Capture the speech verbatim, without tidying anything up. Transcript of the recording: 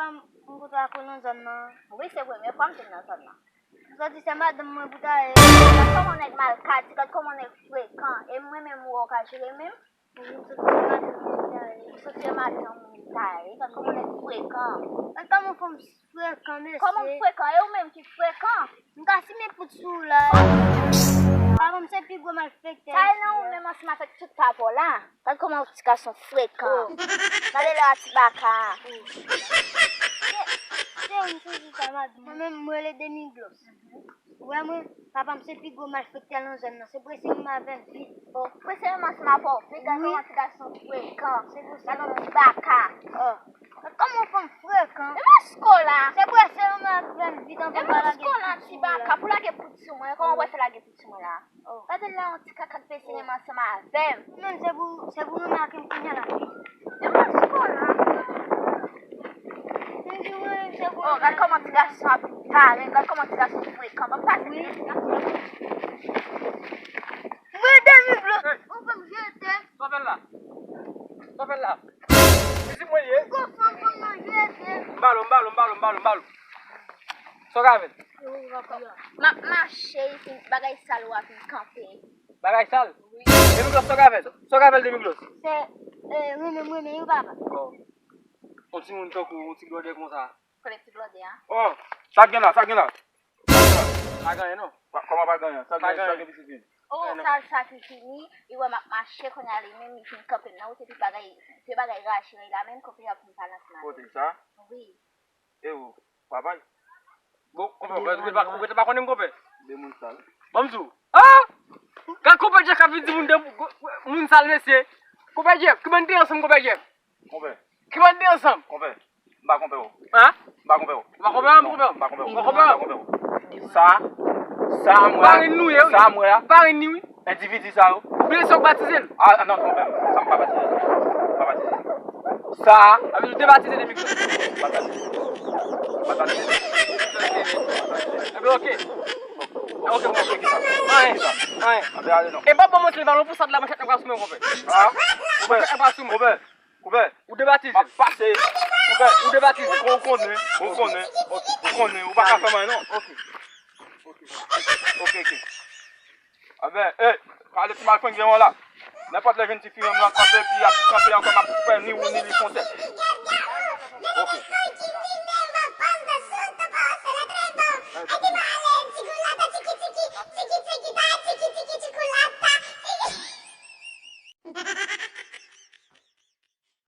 M kontre ak ou nan zòn nan. Wi, se premye fwa m vin nan zòn nan. M santi se madanm mwen pou ta ye. Gad kòman nèg malkadi, gad kòman nèg frekan. E mwen menm ou wè w ka jere menm? Wi, m santi se madanm mwen pou ta ye. M santi se madanm mwen pou ta ye. Gad kòman nèg frekan. Gad kòman fanm frekan, mesye. Kòman m frekan? E ou menm ki frekan. M ka simen poud sou ou la. Papa m se pi gwo malfektè. Sa e nan ou menm ansanm avèk tout papa w la. Gad kòman yon ti gason frekan. Gade lè a ti baka a. Se ou m sezi sa madanm. Mwen menm, mwen rele Demi Glos. Ou wè mwen, papa m se pi gwo malfektè nan zòn nan. Se prese m avè l vit. Bon, prese m ansanm avè w vit, gade yon ti gason frekan. Se pou sa. Gade yon ti baka. Gad kòman yon fanm frekan. E masko la. Se prese m avè l vit anvan m pa lage poud sou ou la. Pou lage poud sou mwen, kòman w wè fè lage poud sou mwen la? Gade la yon ti kaka k pese menm ansanm avè m. Ou menm se pou, se pou remake m kounye a la. E masko la. Ou menm se pou remake m. Gad kòman ti gason ap pale, gad kòman ti gason frekan. Ban m pase. Wi. Mwen Demi Glos. Ou fè m jete. Sa w fè la? Sa w fè la? Pitit mwen ye. Ou gon fanm fanm nan jete. M ba l, m ba l, m ba l, m ba l, m ba l. Sa w ka fè? M ap mache, bagay sal ou a vin kanpe. Bagay sal? Wi. Demi Glos, sa w ka fè? Sa w ka fè, Demi Glos? Se, e, renmen m renmen yo, papa. Bon. Yon timoun tankou, yon ti blòdè konsa. Kote ti blòdè a? Oh, sa k gen la, sa k gen la? Pa gen anyen non. Pa, kòman pa gen anyen? Sa k gen, sa k gen pitit vini? Oh, sa, sa ki fini, li wè m ap mache kounye a, li menm li fin kanpe m nan wout epi bagay, se bagay rache la menm, konpè a pou m pale ansanm avè l. Kote sa? Wi. E ou, papa? Bon, konpè, ou rete pa, ou rete pa konnen m, konpè? De moun sal. Ban m di w. Ah! Gad konpè Jeff k ap vin di moun de, moun sal, mesye. Konpè Jeff, ki bann de ansanm, konpè Jeff? Konpè. Ki bann de ansanm? Konpè. M pa konpè w. Hein? M pa konpè w. Ou pa konpè w, m konpè w. Non, m pa konpè w. Ou pa konpè w? M pa konpè w. Sa, sa, m wè. Parenn nou ye, wi. Sa, m wè a. Parenn ni, wi. Endividi sa yo. Oubyen se w k batize l? Ah, non, konpè m. Sa, m pa batize. M pa batize. Sa. A vle di w debatize Demi Glos. M pa batize. M pa batize. Ebyen, oke. Oke, oke, oke. Anyen. Anyen. Anyen. Anyen. E pa ban mwen se balon pou sa de la manchèt nan bras mwen, konpè. Ah? Konpè. Manchèt nan bras mwen. Konpè. Konpè. Ou debatize. M ap pase. Konpè. Ou debatize. Ou konnen, ou konnen, ou konnen, ou pa ka fè m anyen non. Ok. Ok, ok. Anben, e, pale ti malfrendje an la. Nenpòt lè jwenn ti fi menm lan kanpe, epi ap kanpe ankò, m ap fè ni ou ni li fon tèt.